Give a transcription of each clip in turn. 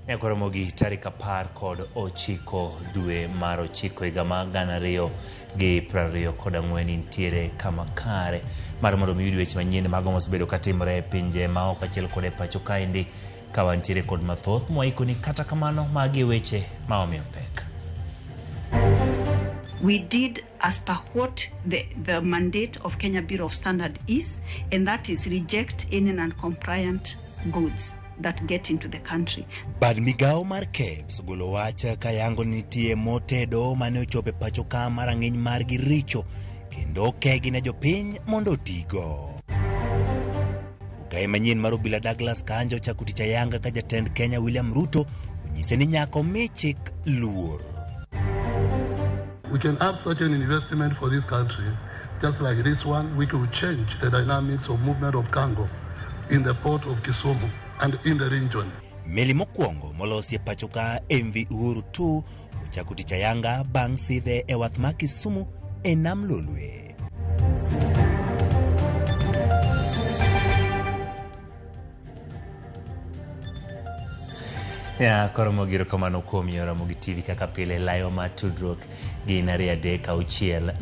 Nyaka romogi tarik 19 dwe mar ochiko higa mar 2024 nitiere kama kare mar mondo mi uyud weche manyien mago mosebedo katimore e pinje ma oko achiel kod e pacho kaendi ka wantiere kod mathoth mwaikoni kata kamano magi e weche ma omiyo pek. We did as per what the mandate of Kenya Bureau of Standard is, and that is reject any non-compliant goods that get into the country. Bad migawo mar KEBS ogolo wach kayango ni nitie mo tedo mane ochopo e pacho ka ma rang'iny margi richo kendo okegi ne jopiny mondo otigo. Ogaye manyien mar obila Douglas Kanja ochako tich ayanga ka jatend Kenya William Ruto onyise ni nyaka omi chik luor. We can have such an investment for this country, just like this one, which will change the dynamics of movement of cargo in the port of Kisumu and in the region. Meli mokwongo molosi e pacho ka MV Uhuru 2 ochako tich ayanga bang' sidhe e wath ma Kisumu e nam Lolwe. Ya, koro mogiro kamano kuom yo Ramogi TV kaka pile layo mar tudruok gin 2 3 6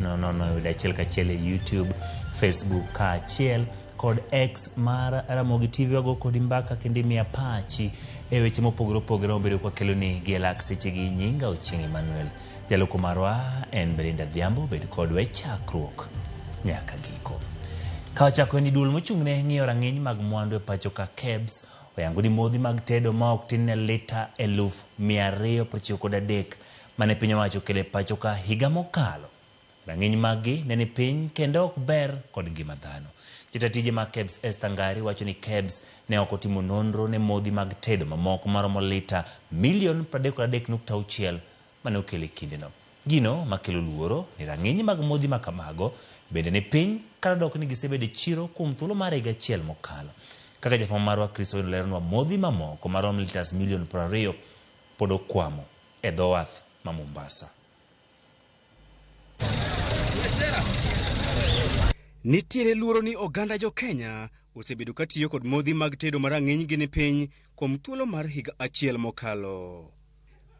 0 0 yudo achiel kachiel e YouTube, Facebook kaachiel kod X mar Ramogi TV. Wago kodi mbaka kendo imiya pachi e weche mopogore opogore mabedo kwakeloni gi e lak sechegi. Nyinga Ochieng' Emmanuel. Jaloko marwa en Belinda Adhiambo, bed kodwa e chakruok nyaka giko. Ka wachako ni duol mochung'ne ng'iyo rang'iny mag mwandu e pacho ka KEBS oyango ni modhi mag tedo ma ok tin ne lita 293,000 mane piny owacho okelo e pacho ka higa mokalo. Rang'iny maggi ne ni piny kendo ok ber kod ngima dhano. Jata tije mag KEBS Esther Ngari wacho ni KEBS ne ok otimo nonro ne modhi mag tedo mamoko maromo lita milion 33.6 mane okel e kindeno. Gino makelo luoro ni rang'iny mag modhi ma kamago bende ni piny kata dok ni gisebedo e chiro kuom thuolo mar higa achiel mokalo. Kaka jafwambo marwa Chris Owino leronwa modhi mamoko maromo litas milion 20 pod okwamo e dho wath ma Mombasa. Nitiere luoro ni oganda jo Kenya osebedo ka tiyo kod modhi mag tedo ma rang'iny gi ni piny kuom thuolo mar higa achiel mokalo.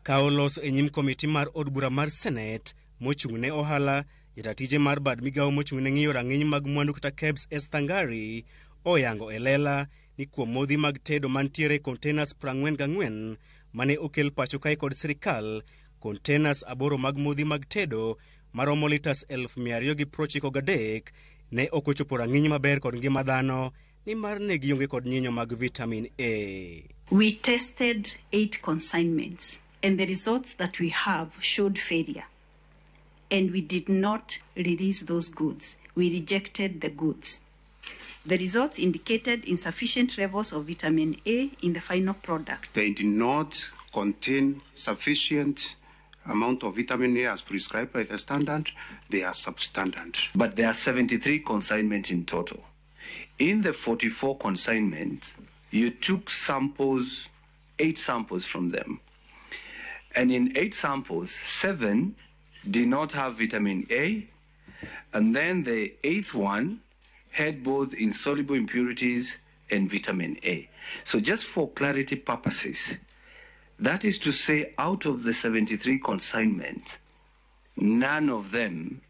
Ka oloso e nyim komiti mar od bura mar Senate mochung' ne ohala, jata tije mar bad migawo mochung' ne ng'iyo rang'iny mag mwandu kata KEBS Esther Ngari oyango e lela ni kuom modhi mag tedo mantiere e containers 44 mane okel pacho kae kod sirikal, containers 8 mag modhi mag tedo maromo litas 293,000 ne ok ochopo rang'iny maber kod ngima dhano nimar ne gionge kod nyinyo mag vitamin A. We tested 8 consignments and the results that we have showed failure. And we did not release those goods. We rejected the goods. The results indicated insufficient levels of vitamin A in the final product. They did not contain sufficient amount of vitamin A as prescribed by the standard. They are substandard. But there are 73 consignments in total. In the 44 consignments, you took samples, 8 samples from them. And in 8 samples, 7 did not have vitamin A. And then the 8th one had both insoluble impurities and vitamin A. So just for clarity purposes, that is to say, out of the 73 consignments, none of them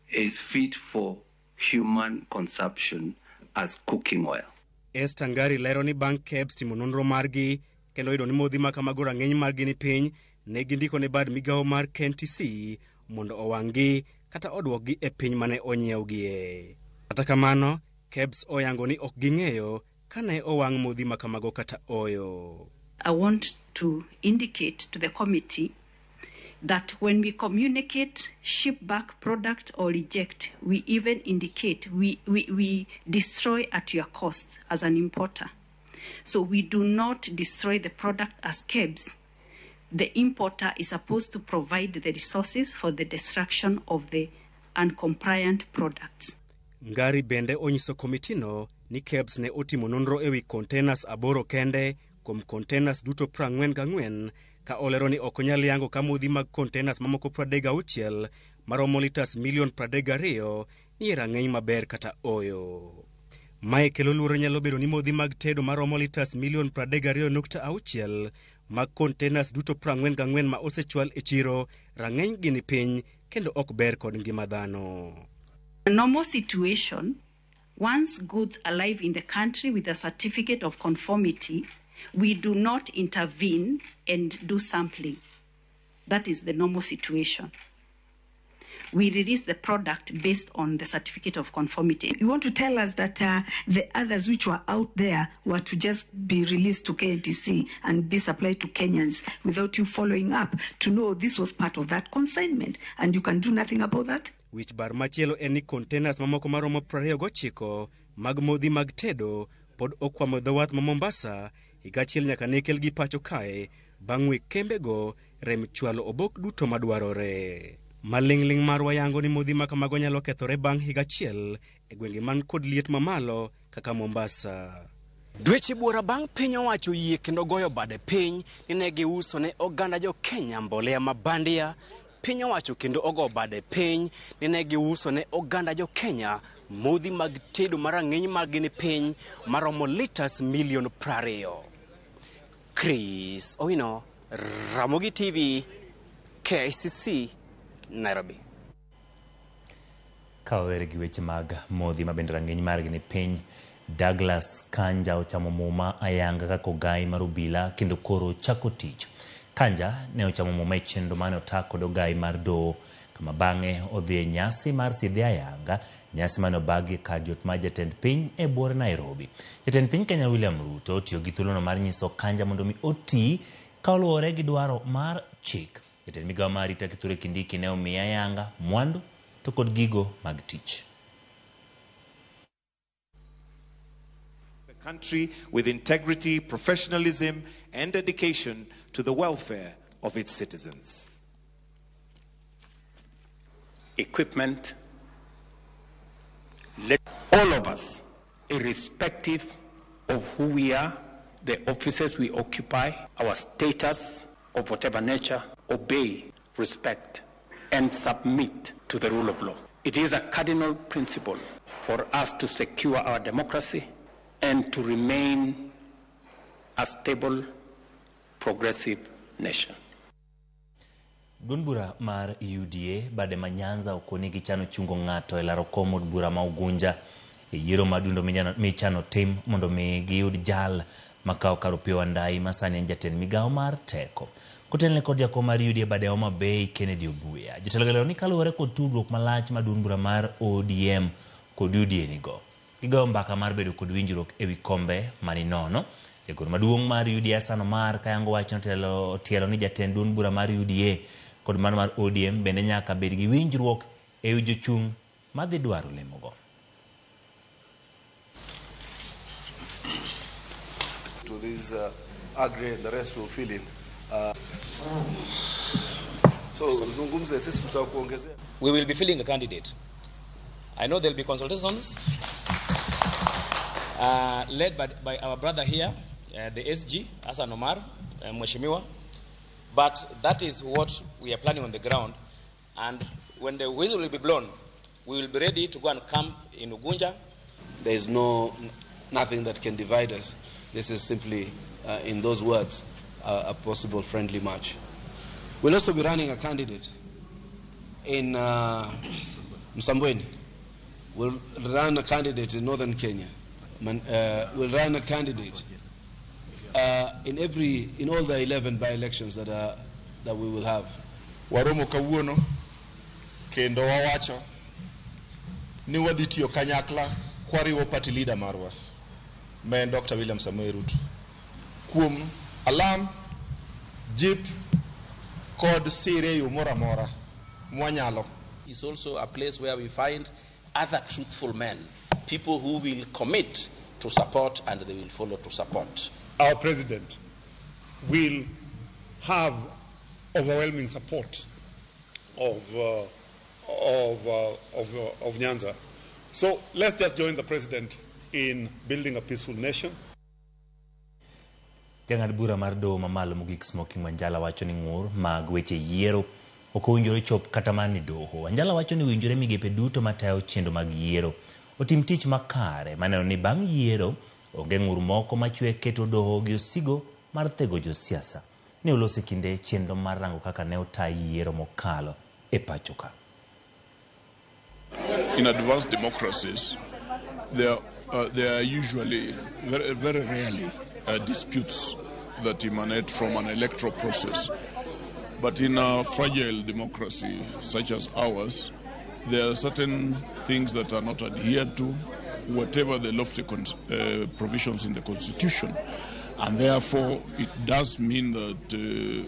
is fit for human consumption as cooking oil. Esther Ngari lero ni bang' KEBS timo nonro margi kendo yudo ni modhi ma kamago rang'iny margi ni piny, ne gindiko ne bad migawo mar KNTC mondo owang'-gi kata odwokgi e piny mane onyiewgie. Kata kamano, KEBS oyango ni ok ging'eyo kane owang' modhi ma kamago kata oyo. I want to indicate to the committee that when we communicate ship back product or reject, we even indicate we destroy at your cost as an importer. So we do not destroy the product as KEBS. The importer is supposed to provide the resources for the destruction of the uncompliant products. Ngari bende onyiso komitino ni KEBS ne otimo nonro ewi containers 8 kende kuom containers duto 44 ka olero ni ok onyal yango ka modhi mag containers mamoko 36 maromo litas milion 32 ni e rang'iny maber kata oyo. Mae kelo luoro nyalo bedo ni modhi mag tedo maromo litas milion 32.6 Mag containers duto 44 ma osechwal e chiro, rang'iny gi ni piny kendo ok ber kod ngima dhano. A normal situation, once goods arrive in the country with a certificate of conformity, we do not intervene and do sampling. That is the normal situation. We release the product based on the certificate of conformity. You want to tell us that the others which were out there were to just be released to KNTC and be supplied to Kenyans without you following up to know this was part of that consignment, and you can do nothing about that? Wich bar machielo en ni containers mamoko maromo 29 mag modhi mag tedo pod okwamo e dho wath ma Mombasa higa achiel nyaka ne kelgi pacho kae bang' we kembego rem chwalo obok duto madwarore. Maling'ling' marwa yango ni modhi ma kamago nyalo kethore bang' higa achiel e gwenge man kod liet mamalo kaka Mombasa. Dweche buora bang' piny owacho yie kendo goyo bade piny ni ne giuso ne oganda jo Kenya mbolea ma bandia. Piny owacho kendo ogo bade piny ni ne giuso ne oganda jo Kenya modhi mag tedo marang'iny margi ni piny maromo litas milion 20. Chris Owino, Ramogi TV, KICC, Nairobi. Ka wawere gi weche mag modhi ma bende rang'iny margi ni piny, Douglas Kanja ochamo muma ayanga kaka ogai mar obila kendo koro chako tich. Kanja ne ochamo muma e chenro mane otak kod ogai mar doho kama bang'e odhi e nyasi mar sidhe ayanga, nyasi mane obagi e kar jot mar jatend piny e buore Nairobi. Jatend piny Kenya William Ruto otiyo gi thuolono mar nyiso Kanja mondo mi oti ka oluwore gi dwaro mar chik. Jatend migawo mar arita Kithure Kindiki ne omiye ayanga mwandu to kod gigo mag tich. The country with integrity, professionalism, and dedication to the welfare of its citizens. Equipment, let all of us, irrespective of who we are, the offices we occupy, our status of whatever nature, obey, respect, and submit to the rule of law. It is a cardinal principle for us to secure our democracy and to remain a stable, progressive nation. Duond bura mar UDA bade ma Nyanza okoni gichano chungo ng'ato e laro kom od bura ma Ugunja e yiero mar dundo michano tim mondo mi giyud jal makawo kar Opiyo Wandayi ma sani en jatend migawo mar teko. Kotelne kod jakom mar UDA bade Homa Bay Kennedy Obuya. Jotelo lero ni kaluwore kod tudruok malach ma duond bura mar ODM kod UDA nigo. Gigoyo mbaka mar bedo kod winjruok ewi kombe maninono. Jagoro maduong' mar UDA Hassan Omar kayango wach otielo ni jatend duond bura mar UDA kod mano mar ODM bende nyaka bed gi winjruok ewi jochung' madhi dwaro lemogo. To this agree and the rest will fill in. So zungumze sisi tutakuongezea. We will be filling a candidate. I know there will be consultations led by our brother here, the SG, Hassan Omar, Mheshimiwa. But that is what we are planning on the ground. And when the whistle will be blown, we will be ready to go and camp in Ugunja. There is nothing that can divide us. This is simply, in those words, a possible friendly match. We'll also be running a candidate in Msambweni. We'll run a candidate in northern Kenya. We'll run a candidate in all the 11 by-elections that we will have. Waromo kawuono kendo wawacho ni wadhi tiyo kanyakla kwariwo party leader marwa ma en Dr. William Samoei Ruto kuom alam, jip kod sire yo moro amora mwanyalo. It's also a place where we find other truthful men, people who will commit to support and they will follow to support. Our president will have overwhelming support of Nyanza. So let's just join the president in building a peaceful nation. Jang'ad bura mar doho mamalo mogik Smoking Wanjala wacho ni ng'ur mag weche yiero ok owinjore chop kata mana ni doho. Wanjala wacho ni owinjore migepe duto matayo chenro mag yiero otim tich makare maneno ni bang' yiero onge ng'ur moko machwe keto doho gi osigo mar thego josiasa. ne oloso e kinde chenro mar rango kaka ne ota yiero mokalo e pacho ka. In advanced democracies, there are usually, very, very rarely, disputes that emanate from an electoral process. But in a fragile democracy such as ours, there are certain things that are not adhered to, whatever the lofty provisions in the Constitution. And therefore, it does mean that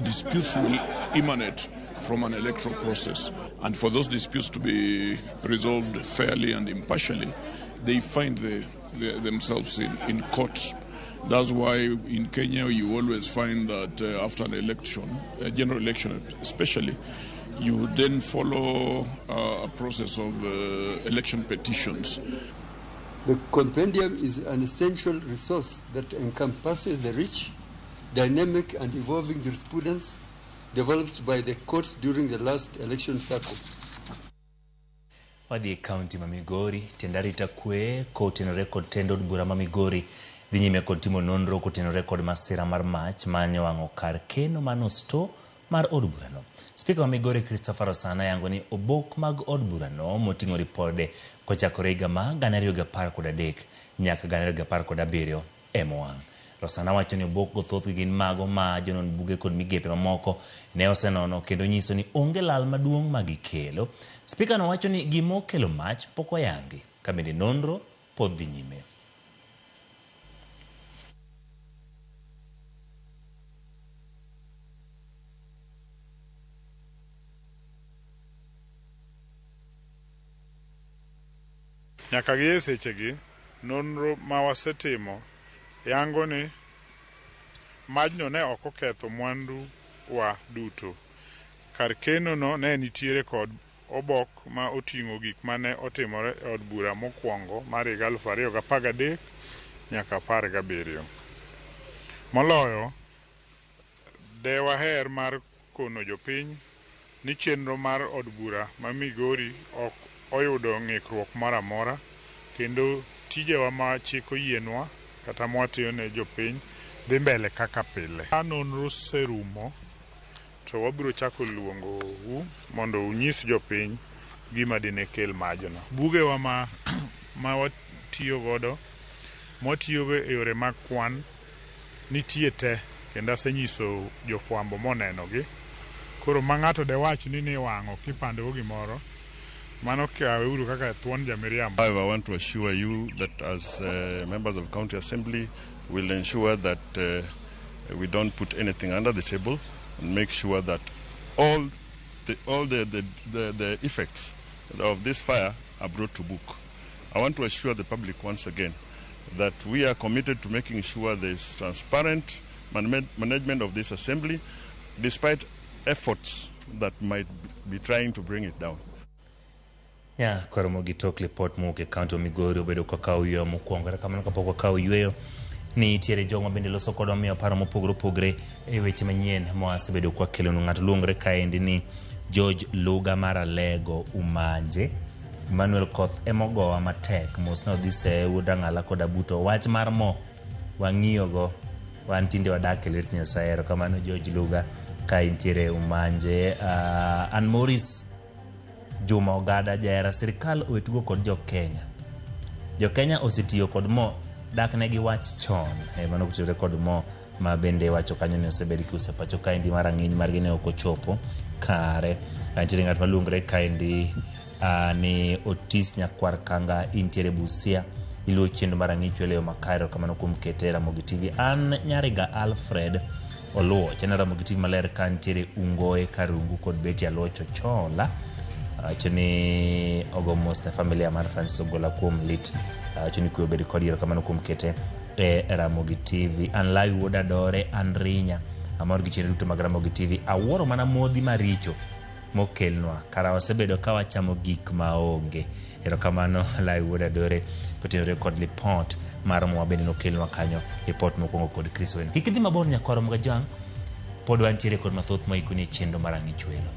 disputes will emanate from an electoral process. And for those disputes to be resolved fairly and impartially, they find themselves in court. That's why in Kenya you always find that after an election, a general election especially, you then follow a process of election petitions. The compendium is an essential resource that encompasses the rich, dynamic and evolving jurisprudence developed by the courts during the last election cycle. Wadhi e kaunti ma Migori, tend arita kwe kotenore kod tend od bura ma Migori dhi nyime kod timo nonro kotenore kod masira mar mach mane owang'o kar keno mano sto mar od burano. Spika wa Migori Christopher Osana yango ni obok mag od burano moting'o ripode kochakore higa ma 2013 nyaka 2017 emowang'. Rosana wacho ni obok go thothgi gin mago ma jonon buge kod migepe mamoko ne osenono kendo nyiso ni onge lal maduong' ma gikelo. Spika no wacho ni gima okelo mach pok oyangi ka bende nonro pod dhi nyime. Nyaka gi e sechegi, nonro ma wasetimo yango ni majno ne ok oketho mwandu wa duto. Kar keno no ne nitiere kod obok ma oting'o gik mane otimore e od bura mokwongo mar higa 2013 nyaka 17. Moloyo, de waher mar kono jopiny ni chenro mar od bura ma Migori ok oyudo ng'ikruok moro amora kendo tijewa ma chik oyienwa kata mwatiyo ne jopiny dhi mbele kaka pile. Ka nonro oserumo to wabiro chako luongo u mondo unyis jopiny gima dine kel majno. Bugewa ma watiyo godo mwatiyogo e yore mag kwan nitie te kendo asenyiso jofwambo monenogi. Koro ma ng'ato dewach ni niwang'o kipandogo gimoro, mano kaweuru kaka thuon jamiriambo. However, I want to assure you that as members of County Assembly, we'll ensure that we don't put anything under the table and make sure that all the effects of this fire are brought to book. I want to assure the public once again that we are committed to making sure there is transparent management of this assembly, despite efforts that might be trying to bring it down. Ya koromo gi tok lipot mowuok e kaunti ma Migori obedo kaka oyweyo mokwongo. Kata kamano kapok wakawo yweyo, nitiere jogo ma bende loso kodwa miyo paro mopogore opogore e weche manyien mwasebedo kwakelonu. Ng'ato luongore kaendi ni George Luga mar Alego Umanje. Emmanuel Koth emogowa matek mos ne odhi seye wuod Ang'ala kod Abuto. Wach mar mo wang'iyogo wan tinde wadak e lwet Nyasaye. Erokamano George Luga ka intiere Umanje. An Maurice Juma Ogada jahera sirikal owe tugo kod jo-Kenya. Jo-Kenya osetiyo kod mo dak negi wach chon. Mano kotenore kod mo ma bende wacho kanyo ni osebed kiuso e pacho kaendi ma rang'iny margi ne ok ochopo kare. Nitiere ng'at maluongore kaendi ni Otis Nyakwar Kanga intiere Busia. Iluwo chenro mar Ang'ich Welo e yo makare. Erokamano kuom kete e Ramogi TV. An Nyariga Alfred Oluoch. Aneno Ramogi TV maler ka nitiere Ungoe Karungu kod Betty Aluoch Ochola. Wacho ni ogo mos ne familia mar Francis Ogola kuom lit. Wacho ni kwe obed kod erokamano kuom kete e Ramogi TV. An Lawi Wuod Adore, an Rinya. Amor gi chenro duto mag Ramogi TV. Awuoro mana modhi maricho mokelnwa. Kara wasebedo ka wachamo gik maonge. Erokamano Lawi Wuod Adore kotenore kod lipot mar mo bende nokelnwa kanyo. Lipot mokwongo kod Chris Owen. Kik idhi mabor nyakwaro Mgajwang'. Pod wantiere kod mathoth moikoni e chenro mar Ang'ich Welo.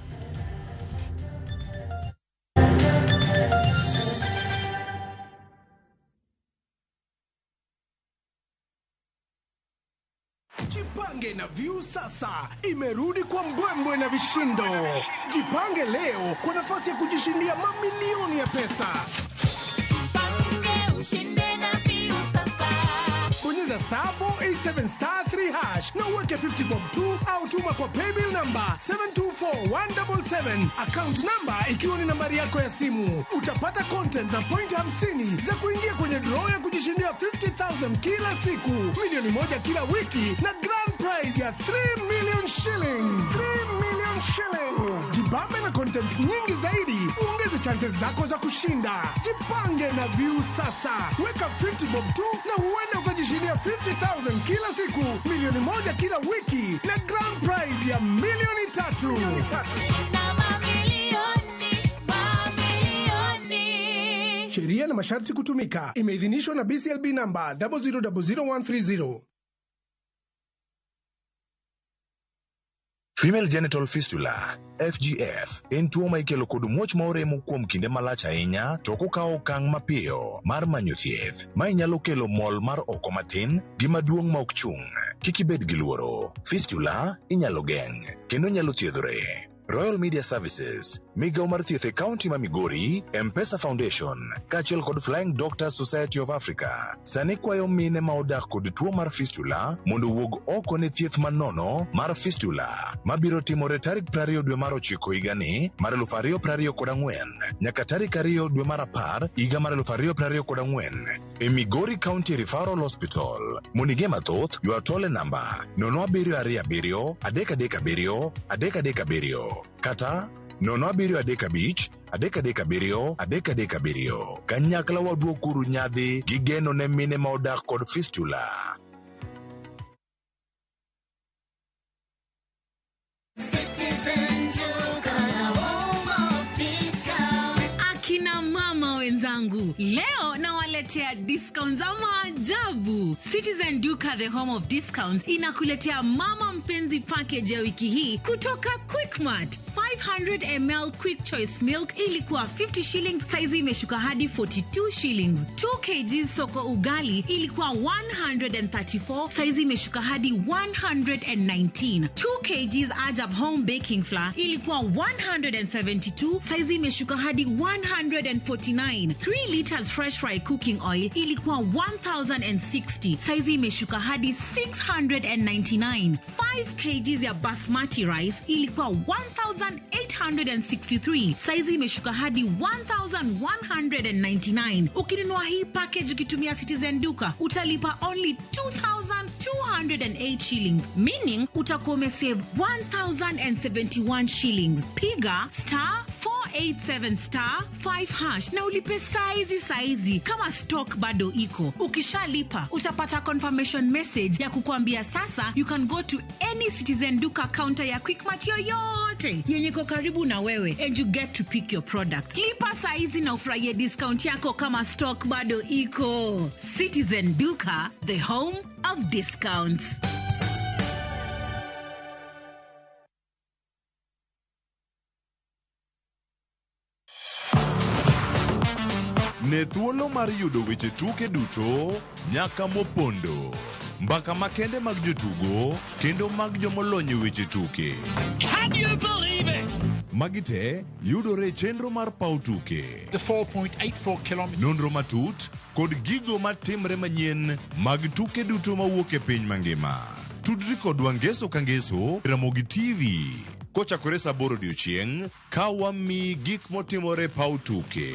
Jipange na Viusasa imerudi kwa mbwembwe na vishindo. Jipange leo kwa nafasi ya kujishindia mamilioni ya pesa. Jipange ushinde na Viusasa. Bonyeza star 487 star 3 hash na uweke 50 bob tu au tuma kwa paybill number 724177, account number ikiwa ni nambari yako ya simu. Utapata content na point 50 za kuingia kwenye draw ya kujishindia 50,000 kila siku, 1 milioni kila wiki na grand prize ya 3 million shillings. 3 million shillings. Jibambe na content nyingi zaidi, uongeze chances zako za kushinda. Jipange na Viusasa, weka 50 bob tu na huenda ukajishindia 50,000 kila siku, 1 milioni kila wiki na grand prize ya 3 milioni. Shinda mamilioni, mamilioni. Sheria na masharti kutumika. Imeidhinishwa na BCLB namba 0000130. Female genital fistula FGF en tuo ma ikelo kod muoch ma oremo kuom kinde malach ahinya to ok okawo okang' mapiyo mar manyo thieth. Mae nyalo kelo mol mar oko matin gi maduong' ma ok chung'. Kik ibed gi luoro. Fistula inyalo geng' kendo nyalo thiedhore. Royal Media Services, migawo mar thieth e kaunti ma Migori, M-Pesa Foundation, kaachiel kod Flying Doctors Society of Africa, sani kwayo mine ma odak kod tuo mar fistula mondo owuog oko ne thieth manono mar fistula mabiro timore tarik 20 dwe mar ochiko higani mar 2024 nyaka tarik 2 dwe mar 10 higa mar 2024 e Migori County Referral Hospital. Mondo ing'e mathoth, ywa tol e namba 0727 337 337 kata 0735 337 337. Kanyakla waduokuru nyadhi gi geno ne mine ma odak kod fistula. Citizen Duka, the home of discount. Akina mama wenzangu, leo nawaletea discount za maajabu. Citizen Duka, the home of discounts, inakuletea mama mpenzi package ya wiki hii kutoka Quickmart. 500 ml Quick Choice milk ilikuwa 50 shillings, saizi imeshuka hadi 42 shillings. 2 kg Soko ugali ilikuwa 134, saizi imeshuka hadi 119. 2 kg Ajab home baking flour ilikuwa 172, saizi imeshuka hadi 149. 3 liters Fresh Fry cooking oil ilikuwa 1060, saizi imeshuka hadi 699. 5 kg ya basmati rice ilikuwa 1863, saizi imeshuka hadi 1199. Ukinunua hii package ukitumia Citizen Duka utalipa only 2208 shillings, meaning utakuwa umesave 1071 shillings. Piga star 487 star 5 hash na ulipe saizi saizi kama stock bado iko. Ukishalipa utapata confirmation message ya kukuambia sasa you can go to any Citizen Duka counter ya Quickmart yoyote yenye iko karibu na wewe and you get to pick your product. Lipa saizi na ufurahie discount yako kama stock bado iko. Citizen Duka, the home of discounts. Ne thuolo mar yudo weche tuke duto nyaka mopondo, mbaka makende mag jotugo kendo mag jomolony e weche tuke. Can you believe it? Magi te yudore e chenro mar paw tuke. The 4.84 kilometers. Nonro matut kod gigo matimre manyien mag tuke duto mawuok e piny mangima. Tudri kodwa ngeso ka ngeso Ramogi TV kochakore saa 8 odiochieng' ka wamiyi gik motimore e paw tuke.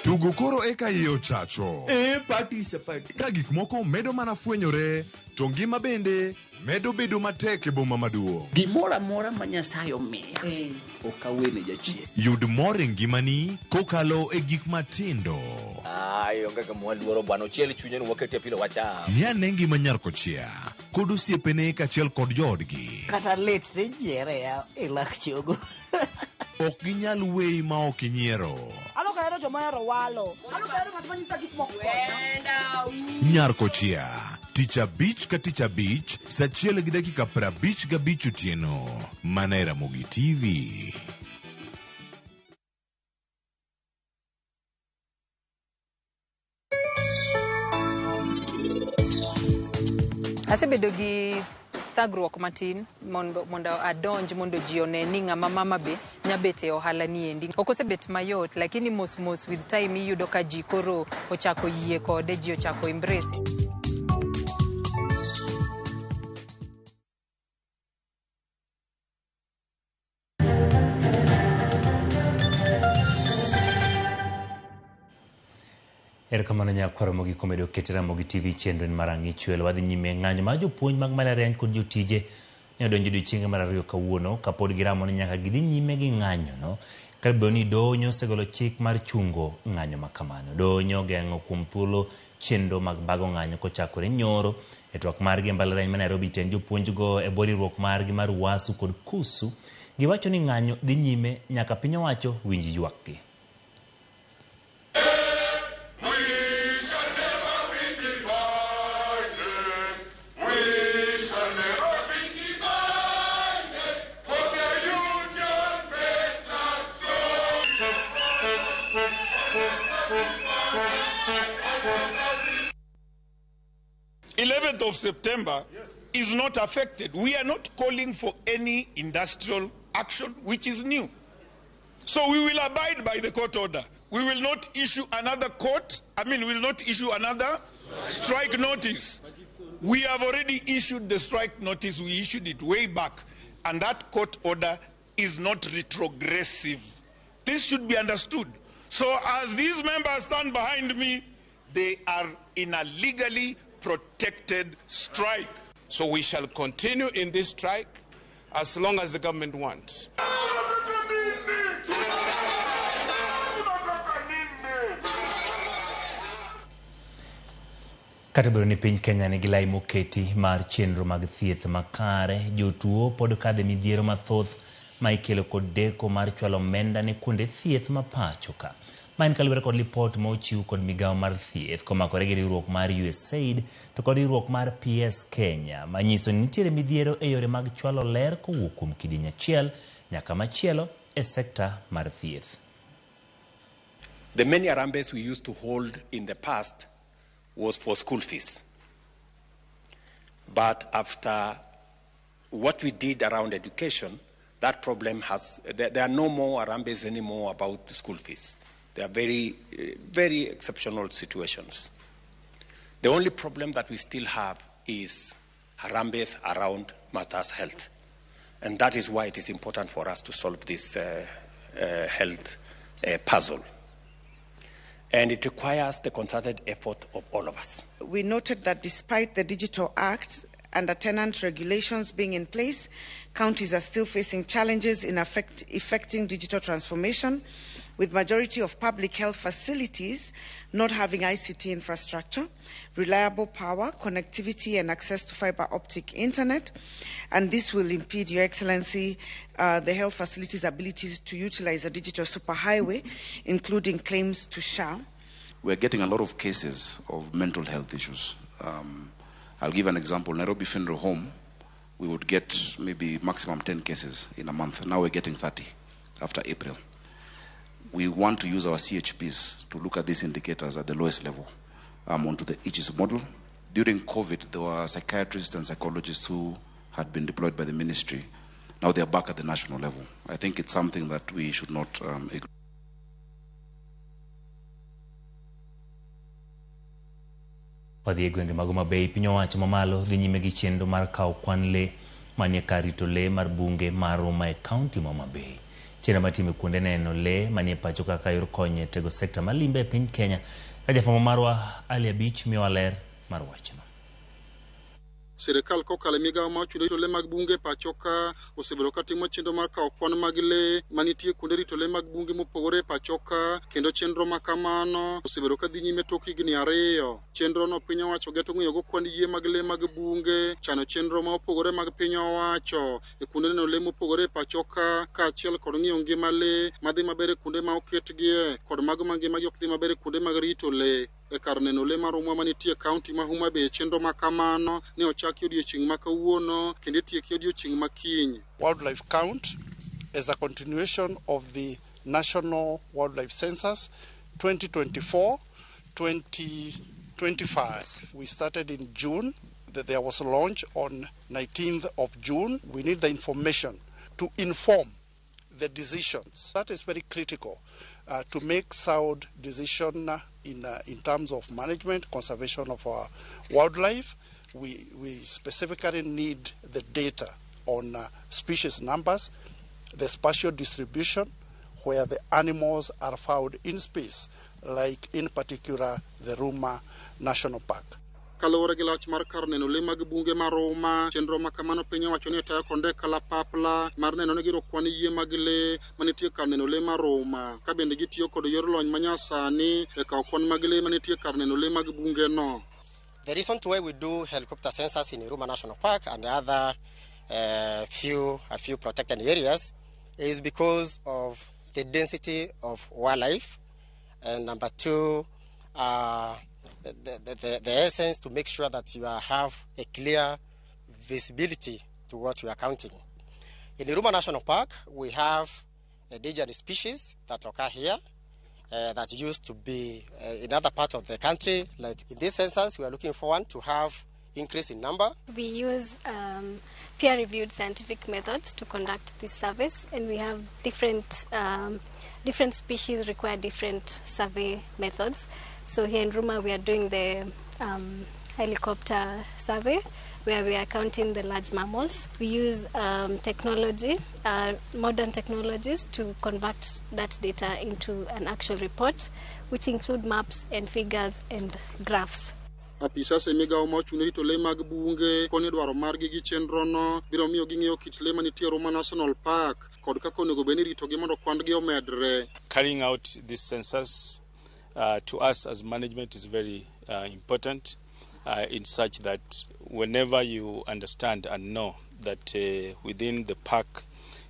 Tugo koro eka iye ochacho. E party sapati. Ka gik moko medo mana fwenyore, to ngima bende medo bedo matek e boma maduong'. Gimoro amora ma Nyasaye omiya ok awene jachien. Yud mor e ngimani kokalo e gik matindo. Ai, onge gima waluoro bwana, ochiel chunye ni wakete pilo wacham. Ng'i ane ngima nyar kochia kod osiepene kaachiel kod joodgi. Kata lit tijiere ya e lak chogo. Ok ginyal weyi ma ok inyiero. An ok ahero joma ohero walo. An ok ahero ng'at ma nyisa gik moko. Nyar kochia tich abich ka tich abich saa 1:55 otieno mana e Ramogi TV. Asebedo gi thagruok matin mondo adonj mondo ji one ni ng'ama mama be nyabet e ohala ni endi. Ok osebet mayot, lakini mos mos with time iyudo ka ji koro ochako yie kode, ji ochako embrace. Erokamano nyakwaro Ramogi komedo kete Ramogi TV chenro en mar Ang'ichwel. Wadhi nyime ng'anyo mar jopuonj mag mbalariany kod jotije ne odonjo odiochienge mar ariyo kawuono kapod giramo ni nyaka gidhi nyime gi ng'anyono kata obedo ni doho osegolo chik mar chungo ng'anyo ma kamano. Doho ogeng'o kuom thuolo chenro mag bago ng'anyo kochakore nyoro e twak margi e mbalariany ma Nairobi. Tend jopuonjgo e bwo riwruok margi mar UASU kod KUSU giwacho ni ng'anyo dhi nyime nyaka piny owacho winj ywakgi. Of September is not affected. We are not calling for any industrial action which is new. So we will abide by the court order. We will not issue another court, we will not issue another strike notice. We have already issued the strike notice. We issued it way back. And that court order is not retrogressive. This should be understood. So as these members stand behind me, they are in a legally protected strike. So we shall continue in this strike as long as the government wants. Kata obedo ni piny Kenya nigi lai moketi mar chenro mag thieth makare, jotuo pod kadhe midhiero mathoth ma ikelo kod deko mar chwalo omenda ne kuonde thieth ma pacho ka. Ma en kaluwore kod lipot ma ochiw kod migawo mar thieth komakore gi riwruok mar USAID to kod riwruok mar PS Kenya manyiso ni nitiere midhiero e yore mag chwalo ler kowuok kuom kidieny achiel nyaka machielo e sekta mar thieth. The many harambes we used to hold in the past was for school fees. But after what we did around education, that problem has, there are no more harambes anymore about school fees. They are very, very exceptional situations. The only problem that we still have is harambes around matters health. And that is why it is important for us to solve this health puzzle. And it requires the concerted effort of all of us. We noted that despite the Digital Act and the tenant regulations being in place, counties are still facing challenges in effecting digital transformation, with majority of public health facilities not having ICT infrastructure, reliable power, connectivity and access to fiber optic internet. And this will impede, Your Excellency, the health facilities' ability to utilize a digital superhighway, including claims to SHA. We're getting a lot of cases of mental health issues. I'll give an example. Nairobi Funeral Home, we would get maybe maximum 10 cases in a month. Now we're getting 30 after April. We want to use our CHPs to look at these indicators at the lowest level onto the EGIS model. During COVID, there were psychiatrists and psychologists who had been deployed by the ministry. Now they are back at the national level. I think it's something that we should not ignore. Wadhi e gwenge mag Homa Bay, piny owacho mamalo dhi nyime gi chenro mar kawo kwan le manie kar rito le mar bunge mar Ruma e kaunti ma Homa Bay. Chenro matime kuonde neno le manie pacho kaka yor konyo e tego sekta mar limbe e piny Kenya. Ka jafwambo marwa Ali Abich miyowa ler mar wachno. Sirikal kokalo e migawo ma ochung' rito le mag bunge pacho ka osebedo ka timo chenro mar kawo kwan mag le manitie kuonde rito le mag bunge mopogore e pacho ka, kendo chenro ma kamano osebedo ka dhi nyime tok higni 2. Chenro no piny owacho geto ng'iyogo kwan yie mag le mag bunge, chano chenro ma opogore mag piny owacho e kuonde neno le mopogore e pacho ka, kaachiel kod ng'iyo ngima le madhi maber e kuonde ma oketgie kod mago ma ngimagi ok dhi maber e kuonde mag rito le. E kar neno le mar Ruma manitie e kaunti ma Homa Bay, chenro ma kamano ne ochaki odiochieng' ma kawuono kendo itieki odiochieng' ma kiny. Wildlife count is a continuation of the National Wildlife Census 2024-2025. We started in June There was a launch on 19th of June. We need the information to inform the decisions. That is very critical to make sound decision in terms of management, conservation of our wildlife. We specifically need the data on species numbers, the spatial distribution, where the animals are found in space, like in particular the Ruma National Park. Kaluwore gi lach mar kar neno le mag bunge ma Ruma, chenro ma kamano piny owacho ni tayo kod kalapapla mar neno ni giro kwan yie mag le manitie kar neno le ma Ruma, ka bende gitiyo kod yor lony manyasani e kawo kwan mag le manitie kar neno le mag bunge no. The reason why we do helicopter census in Ruma National Park and other a few protected areas is because of the density of wildlife, and number two, the essence to make sure that you have a clear visibility to what you are counting. In the Ruma National Park, we have endangered species that occur here that used to be in other parts of the country. Like in this census, we are looking forward to have increase in number. We use peer-reviewed scientific methods to conduct this service, and we have different species require different survey methods. So here in Ruma, we are doing the helicopter survey, where we are counting the large mammals. We use technology, modern technologies, to convert that data into an actual report, which include maps and figures and graphs. Apisas e migawo ma ochung' ne rito le mag bunge konyo dwaro margi gi chenrono biro miyo ging'eyo kit le manitie Ruma National Park kod kaka onego bed ni iritogi mondo kwan-gi omedre. Carrying out this census to us as management is very important in such that whenever you understand and know that within the park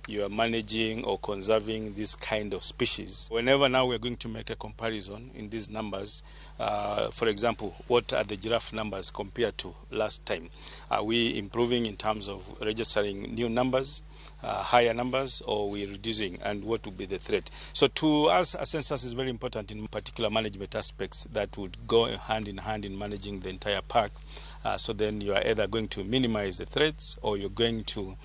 you are managing or conserving this kind of species. Whenever now we are going to make a comparison in these numbers, for example, what are the giraffe numbers compared to last time? Are we improving in terms of registering new numbers, higher numbers, or we reducing, and what would be the threat? So to us, a census is very important in particular management aspects that would go hand in hand in managing the entire park. So then you are either going to minimize the threats or you're going to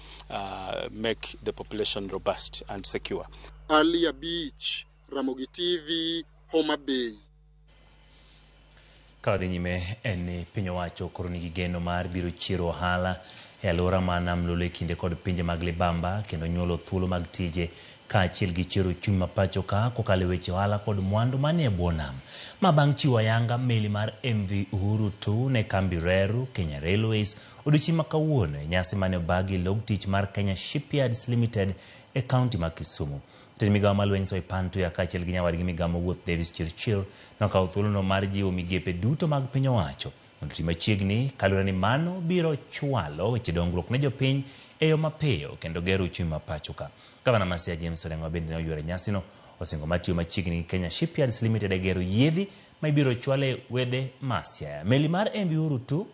make the population robust and secure. Alia Beach, Ramogi TV, Homa Bay. Ka wadhi nyime en ni piny owacho koro nigi geno mar biro chiero ohala e alwora ma Nam Lolo e kinde kod pinje mag libamba kendo nyuolo thuolo mag tije kaachiel gi chiero uchumi ma pacho ka kokalo e weche ohala kod mwandu manie bwo nam. Ma bang' chiwo ayanga meli mar MV Uhuru 2 ne kambi Reru Kenya Railways odiochieng' ma kawuono e nyasi mane obagi log tich mar Kenya Shipyards Limited e kaunti ma Kisumu. Jatend migawo mar lweny Soipan Tuya kaachiel gi nyawadgi migawo mawuoth Davis Chirchir nokawo thuolono mar jiwo migepe duto mag piny owacho mondo oti machiegni kaluwore ni mano biro chwalo weche dongruok ne jopiny e yo mapiyo kendo gero uchumi ma pacho ka. Gavana ma Siaya James Orengo bende ne oyuoro e nyasino osingo matiyo machiegni gi Kenya Shipyards Limited e gero yiedhi ma ibiro chwal e wedhe ma Siaya. Meli mar MV Uhuru 2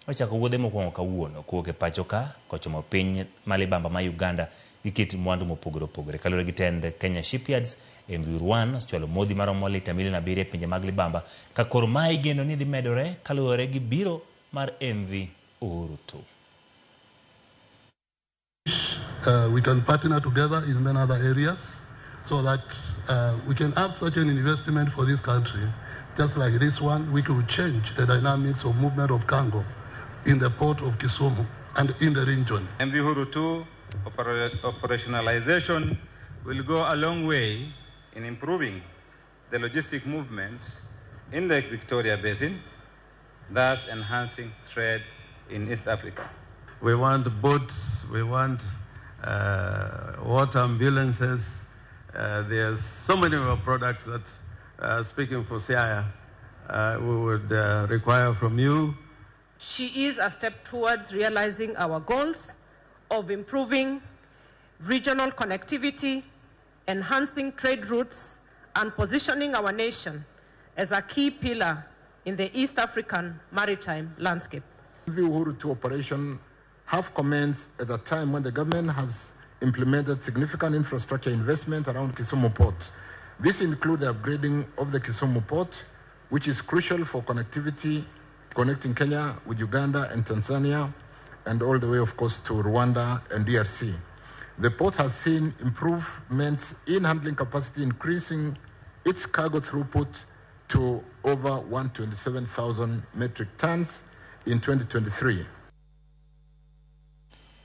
ochako wuodhe mokwongo kawuono kowuok e pacho ka kochomo piny ma libamba ma Uganda gi kit mwandu mopogore opogore. Kaluwore gi tend Kenya Shipyards, MV Uhuru 1 osechwalo modhi maromo lita milion 7 e pinje mag libamba ka koro mae igeno ni dhi medore kaluwore gi biro mar MV Uhuru 2. We can partner together in many other areas so that we can have such an investment for this country. Just like this one, we could change the dynamics of movement of cargo in the port of Kisumu and in the region. MV Uhuru 2 operationalization will go a long way in improving the logistic movement in Lake Victoria Basin, thus enhancing trade in East Africa. We want boats, we want water ambulances. There's so many of our products that, speaking for Siaya, we would require from you. She is a step towards realizing our goals of improving regional connectivity, enhancing trade routes, and positioning our nation as a key pillar in the East African maritime landscape. The Uhuru 2 operation have commenced at a time when the government has implemented significant infrastructure investment around Kisumu Port. This includes the upgrading of the Kisumu Port, which is crucial for connectivity connecting Kenya with Uganda and Tanzania, and all the way, of course, to Rwanda and DRC. The port has seen improvements in handling capacity, increasing its cargo throughput to over 127,000 metric tons in 2023.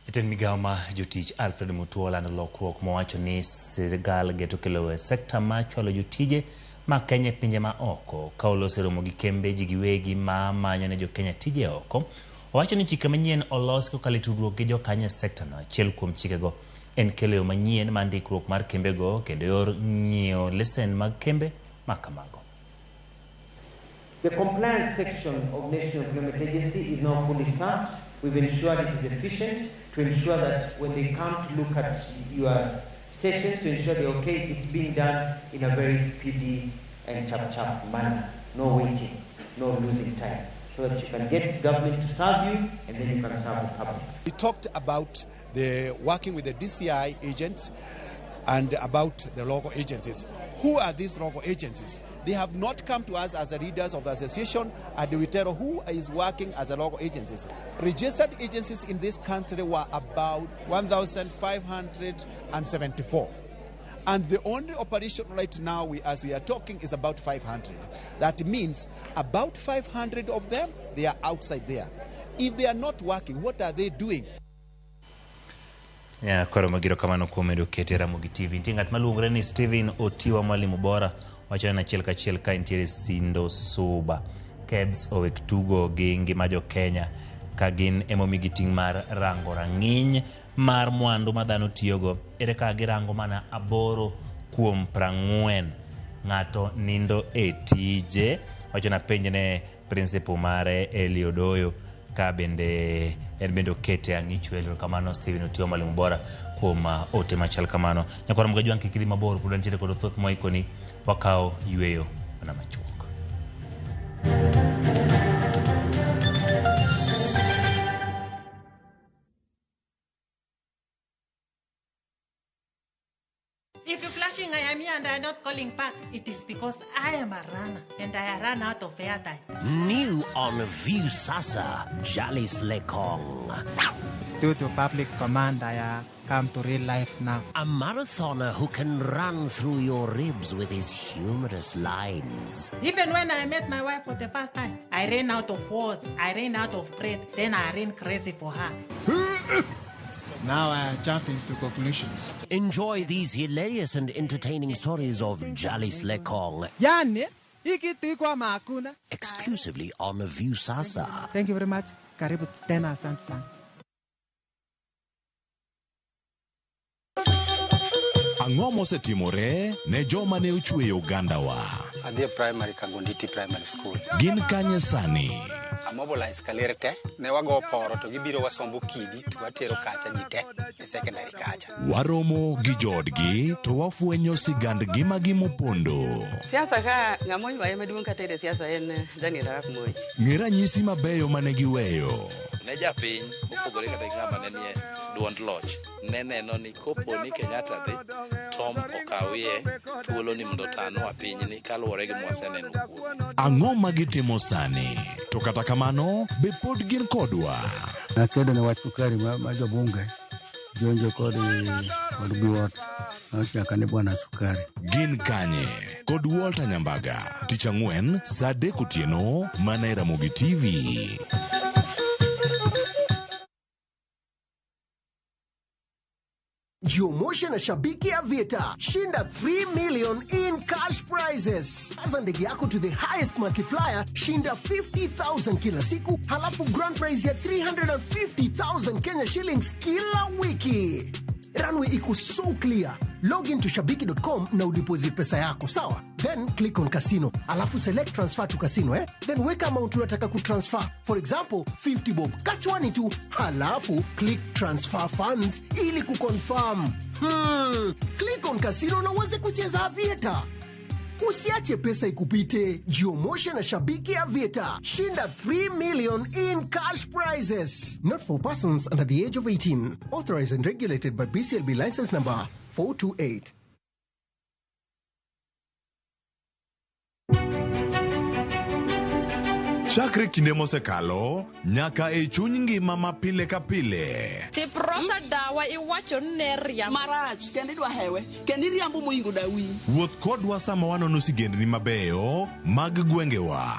Jatend migawo ma jotich Alfred Mutua olando lokruok mowacho ni sirkal geto kelo e sekta ma chwalo jotije ma Kenya e pinje ma oko ka oloso romo gi kembe ji giwegi ma manyo ne jokenya tije oko. Owacho ni chike manyien olos kokalo e tudruok gi jokanyo e sekta no. Achiel kuom chikego en kelo yo manyien mar ndikruok mar kembego kendo yor ng'iewo lesen mag kembe ma kamago. The compliance section of National Employment Agency is now fully staffed. We've ensured it is efficient to ensure that when they come to look at your stations to ensure they're okay, it's being done in a very speedy and chap-chap manner. No waiting, no losing time, so that you can get government to serve you and then you can serve the public. We talked about the working with the DCI agents and about the local agencies. Who are these local agencies? They have not come to us as the leaders of the association, and we tell who is working as a local agencies. Registered agencies in this country were about 1,574. And the only operation right now, as we are talking, is about 500. That means about 500 of them, they are outside there. If they are not working, what are they doing? Ya koro magiro kamano kuom medo kete Ramogi TV. Nitie ng'at maluongore ni Steven Otiwa mwalimu bora wacho ni achiel kachiel ka nitiere Sindo Suba. KEBS owek tugo gi ngima jo Kenya ka gin emomigi ting' mar rango rang'iny mar mwandu ma dhano tiyogo. Ere kaka girango mana 8 kuom 40 ng'ato nindo e tije. Wacho na penj ne principal mare Eli Odoyo ka bende en bende okete ang'icho. Erokamano Steven Otiwa mwalimu bora kuom ote machal kamano. Nyakwar Mgajwang' kik idhi mabor, pod wantiere kod thoth moikoni, wakawo yweyo mana machuok. If you're flashing, I am here and I am not calling back. It is because I am a runner and I run out of airtime. New on Viusasa, Jalis Lekong. Due to public command, I come to real life now. A marathoner who can run through your ribs with his humorous lines. Even when I met my wife for the first time, I ran out of words, I ran out of breath, then I ran crazy for her. Now I jump into conclusions. Enjoy these hilarious and entertaining stories of Jalis Lekong. Yani, makuna. Exclusively on Viusasa. Thank you very much. Karibu tena, asante sana. Ang'o mosetimore ne joma ne ochweyo ogandawa? Adhi e primary Kagonditi Primary School. Gin kanye sani? Amobilize kaler te, ne wago poro to gibiro wasombo kidi to watero kacha ji te e secondary kacha. Waromo gi joodgi to wafwenyo sigand ngimagi mopondo. Siasa ka ng'ama oywaye maduong' kata e siasa en Daniel Arap Moi. Ng'e ranyisi mabeyo mane giweyo. Ne japiny mopogore kata gi ng'ama ne nie duond loch ne neno ni kopo ni Kenyatta dhi Tom okawie thuolo ni mondo otanwa pinyni kaluwore gi mwaseneno kuome. Ang'o ma gitimo sani? To kata kamano, be pod gin kodwa? Nakedo ne wach sukari ma jobunge jonjo kod Biwott nochaka ni bwana sukari. Gin kanye? Kod Walter Nyambaga, tich ang'wen saa 3 otieno mana e Ramogi TV. Jiomoshe na Shabiki Aviator. Shinda 3 million in cash prizes. Aza ndege yako to the highest multiplier, shinda 50,000 kila siku, halafu grand prize ya 350,000 Kenya shillings kila wiki. Runway iko so clear. Log in to shabiki.com na udeposit pesa yako, sawa? Then click on casino. Alafu select transfer to casino, eh? Then weka amount unataka kutransfer. For example, 50 bob. Kachwani tu. Halafu click transfer funds ili kuconfirm. Click on casino na uanze kucheza Aviator. Usiache pesa ikupite. Jiomoshe na Shabiki Aviator. Shinda 3 million in cash prizes. Not for persons under the age of 18. Authorized and regulated by BCLB license number 428. Chakre kinde mosekalo nyaka e chuny ngima ma pile ka pile. Siprosa dawa iwacho ni ne riambo. Marach kendo idwa hewe kendo iriambo moingo dawi. Wuoth kodwa sama wanono sigendni mabeyo mag gwengewa.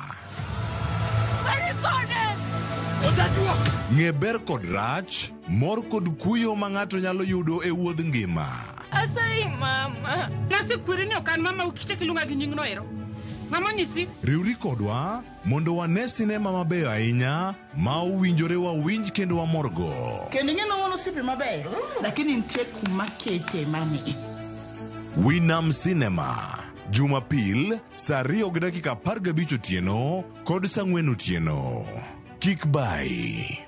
Ng'e ber kod rach, mor kod kuyo ma ng'ato nyalo yudo e wuodh ngima. Asayi mama. Nasekweri ni ok an mama ukichak iluonga gi nyingno ero. Mama onyisi. Riwri kodwa mondo wane sinema mabeyo ahinya ma owinjore wawinj kendo wamorgo. Kendo ing'e ni wan osiepe mabeyo lakini nitie kuma kete mani. Winam Cinema, Jumapil saa 2:15 otieno kod saa 4 otieno. Kik bayi.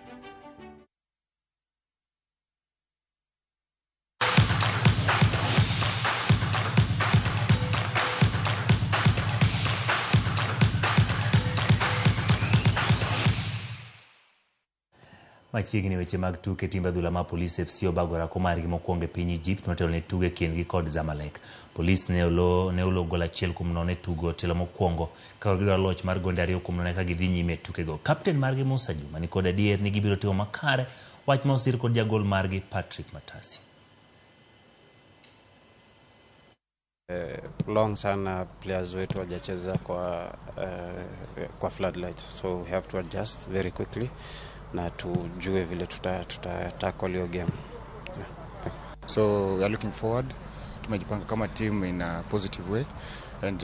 Machiegni weche mag tuke timbe adhula ma Police FC obago orako margi mokwongo e piny Egypt motelo ne tugo e kindgi kod Zamalek. Police ne olo ne olo gol 1-0 e tugo tielo mokwongo ka gidwaro loch mar gonde 2-0 ka gidhi nyime e tukego. Kapten margi Musa Juma ni kod adier ni gibiro timo makare wach ma osir kod jagol margi Patrick Matasi. Long sana players wetu hawajacheza kwa floodlight, so we have to adjust very quickly na tujue vile tuta tackle hiyo game. Yeah. So we are looking forward. Tumejipanga kama team in a positive way and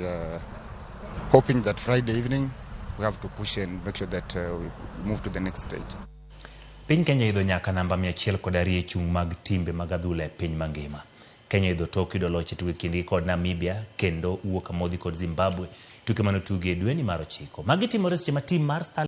hoping that Friday evening we have to push and make sure that we move to the next stage. Piny Kenya idho nyaka namba 102 e chung' mag timbe mag adhula e piny mangima. Kenya idho tok yudo loch e tuke kindgi kod Namibia kendo wuok amodhi kod Zimbabwe tuke manotugi e dweni mar 9. Magi timore seche ma tim mar Star